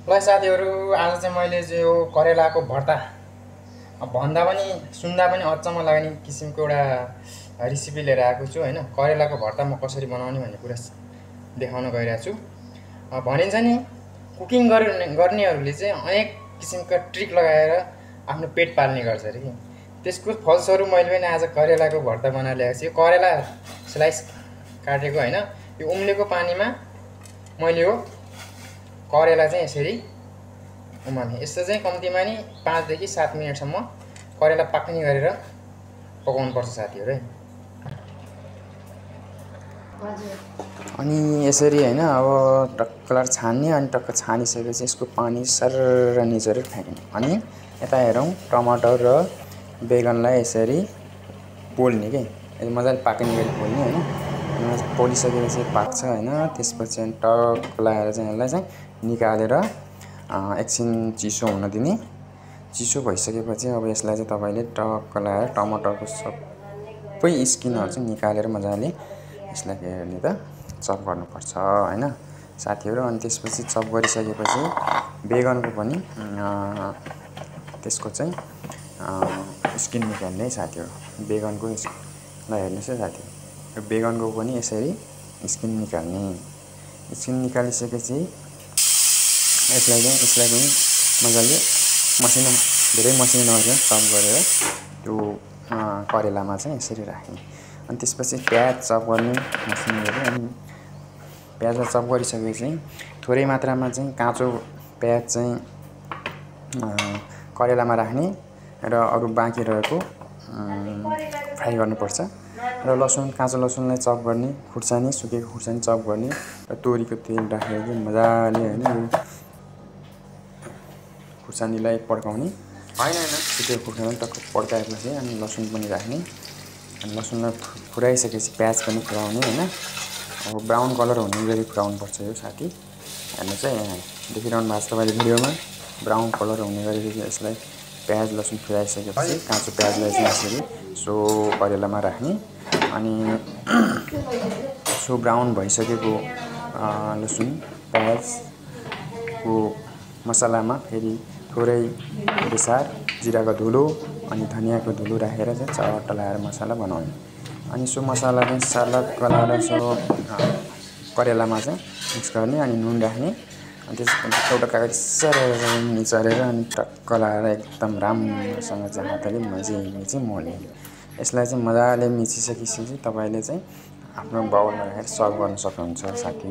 ल साथीहरू, आज चाहिँ मैले यो करेलाको भर्ता भन्दा पनि सुन्दा पनि अचम्म लाग्ने किसिमको एउटा रेसिपी लिएर आएको छु होइन। करेलाको भर्ता म कसरी बनाउने भन्ने कुरा देखाउन गइरहेको छु। भनिन्छ नि, कुकिङ गर्नेहरूले चाहिँ अनेक किसिमका ट्रिक लगाएर आफ्नो पेट पाल्ने गर्छ अरे कि। त्यसको फलस्वरूप मैले पनि आज करेलाको भर्ता बनाएर ल्याएको छु। यो करेला स्लाइस काटेको होइन, यो उम्लेको पानीमा मैले यो करेला चाहिँ यसरी उमाल्ने। यस्तो चाहिँ कम्तीमा नि 5 देखि 7 मिनटसम्म करेला पाक्ने गरेर पकाउनुपर्छ साथीहरू है। अनि यसरी होइन, अब टक्कलाई छान्ने, अनि टक्क छानिसकेपछि यसको पानी सर्र निचोरेर फ्याँक्ने। अनि यता हेरौँ, टमाटर र बैगनलाई यसरी पोल्ने के, मजाले पाक्ने गरी पोल्ने होइन। पोलिसकेपछि पाक्छ होइन, त्यसपछि टक्क लगाएर चाहिँ यसलाई चाहिँ निकालेर एकछिन चिसो हुन दिने। चिसो भइसकेपछि अब यसलाई चाहिँ तपाईँले टक्क लगाएर टमाटरको सबै स्किनहरू चाहिँ निकालेर मजाले यसलाई के गर्ने त, चप गर्नुपर्छ होइन साथीहरू। अनि त्यसपछि चप गरिसकेपछि बैगनको पनि त्यसको चाहिँ स्किन निकाल्ने साथीहरू। बैगनको ल हेर्नुहोस् है साथीहरू, यो बैगनको पनि यसरी स्किन निकाल्ने। स्किन निकालिसकेपछि यसलाई पनि मजाले मसिनो, धेरै मसिनो नगरिकन चप गरेर त्यो करेलामा चाहिँ यसरी राख्ने। अनि त्यसपछि प्याज चप गर्ने मसिनो गरी। अनि प्याजलाई चप गरिसकेपछि चाहिँ थोरै मात्रामा चाहिँ काँचो प्याज चाहिँ करेलामा राख्ने र अरू बाँकी रहेको फ्राई गर्नुपर्छ। र लसुन, काँचो लसुनलाई चप गर्ने, खुर्सानी, सुकेको खुर्सानी चप गर्ने र तोरीको तेल राखेर चाहिँ मजाले होइन खुर्सानीलाई पड्काउने। होइन सुकेको खुर्सानी टक्क पड्काएपछि अनि लसुन पनि राख्ने। अनि लसुनलाई फुराइसकेपछि प्याज पनि फुराउने होइन। अब ब्राउन कलर हुने गरी फुराउनुपर्छ यो साथी। हेर्नुहोस् है, यहाँ देखिरहनु भएको छ तपाईँले भिडियोमा। ब्राउन कलर हुने गरी यसलाई प्याज लसुन फुराइसकेपछि काँचो प्याजलाई चाहिँ यसरी सो करेलामा राख्ने। अनि सो ब्राउन भइसकेको लसुन प्याजको मसलामा फेरि थोरै बेसार जिराको धुलो अनि धनियाँको धुलो राखेर चाहिँ चट्ट लगाएर मसला बनाउने। अनि सो मसला चाहिँ सलक्क लगाएर सो करेलामा चाहिँ मिक्स गर्ने। अनि नुन राख्ने। अनि त्यसपछि एउटा कागज सरर निचोरेर अनि टक्क लगाएर एकदम राम्रोसँग चाहिँ हातले मजाले चाहिँ मोल्ने। यसलाई चाहिँ मजाले मिचिसकेपछि तपाईँले चाहिँ आफ्नो बाउलमा राखेर सर्भ गर्न सक्नुहुन्छ साथी।